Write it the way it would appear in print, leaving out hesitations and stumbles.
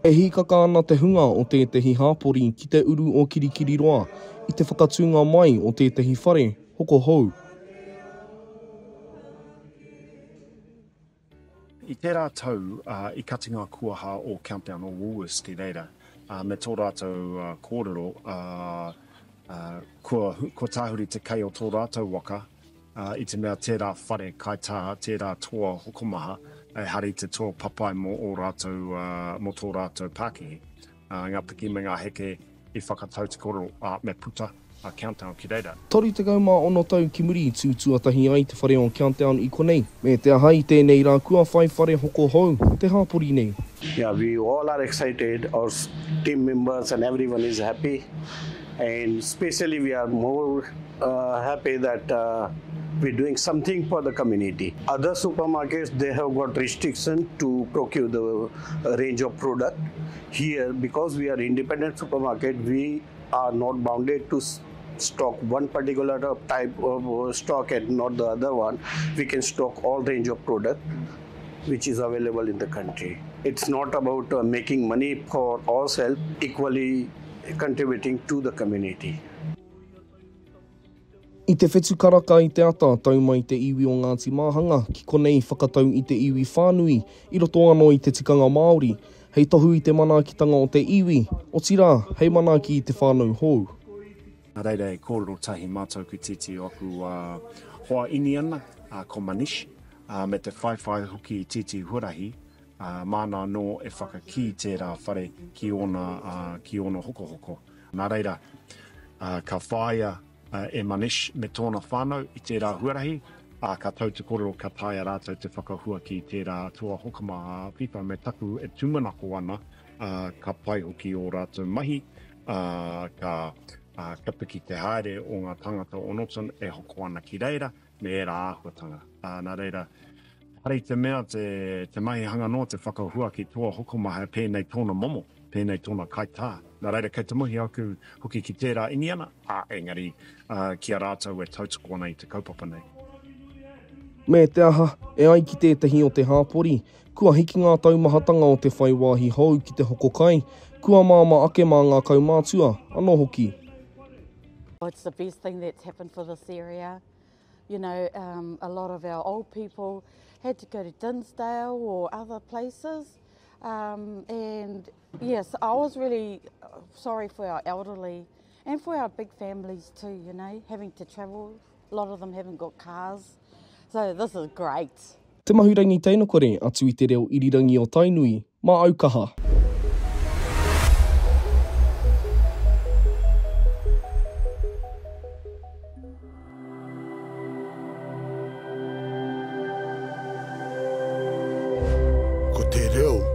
E hīkaka ana te hunga o tētehi hāpori ki te uru o Kirikiriroa i te whakatūnga mai o tētehi whare hoko hou. I tērā tau i kati ngā kuaha o Countdown o Woolworths ki reira, me tō rātou kōrero kua tāhuri te kei o tō rātou waka, i te mea tērā whare kaitā, tērā toa hokomaha, ehara i te toa papai mō ō rātou, mō tō rātou pākihi. Ngā piki me ngā heke i whakatau te kōrero, ā, me puta a Countdown ki reira. 36 tau ki muri i tū tuatahi ai te whare o Countdown i konei, me te aha i tēnei rā kua whai whare hoko hou te hāpori nei. Yeah, we all are excited, our team members and everyone is happy and especially we are more uh, happy that uh, we're doing something for the community. Other supermarkets, they have got restriction to procure the uh, range of product. Here, because we are independent supermarket, we are not bounded to stock one particular type of uh, stock and not the other one. We can stock all range of product which is available in the country. It's not about uh, making money for ourselves, equally contributing to the community. I te whetu karaka i te ata, tau mai te iwi o Ngāti Māhanga ki konei whakatau i te iwi whānui i roto anō i te tikanga Māori, hei tohu i te manaakitanga o te iwi, otirā, hei manaaki i te whānau hou. Nā reira e kōrero tahi mātou ki tētehi o aku hoa Iniana, ko Manish, me te whaiwhai hoki i tētehi huarahi, māna anō e whakakī tērā whare ki ōna, ki ōna hokohoko. Nā reira, ka whāia e Manish me tōna whānau i tērā huarahi, ā, ka tau te kōrero ka taea rātou te whakahua ki tērā toa hokama a FIFA me taku e tūmanako ana, ā, ka pai hoki ō rātou mahi, ā, ka, ā, ka piki te haere o ngā tāngata o Norton e hoko ana ki reira me ērā āhuatanga. Ā, nā reira, Ehara i te mea te, te mahi hanga noa te whakahua ki toa hokomaha pēnei tōna momo, pēnei tōna kaitā. Nā reira, kei te mihi aku hoki ki tērā Iniana, ā, engari, ā, ki a rātou e tautoko ana i te kaupapa nei. Me te aha, e ai ki tētahi o te hāpori, kua hiki ngā taumahatanga o te whai wāhi hou ki te hoko kai, kua māmā ake mā ngā kaumātua anō hoki. It's the best thing that's happened for this area. You know, um, a lot of our old people had to go to Dinsdale or other places. Um, and yes, I was really uh, sorry for our elderly and for our big families too, you know, having to travel. A lot of them haven't got cars. So this is great. Te Mahurangi Teinakore atu i te reo irirangi o Tainui, mā Aukaha. Ko te reo.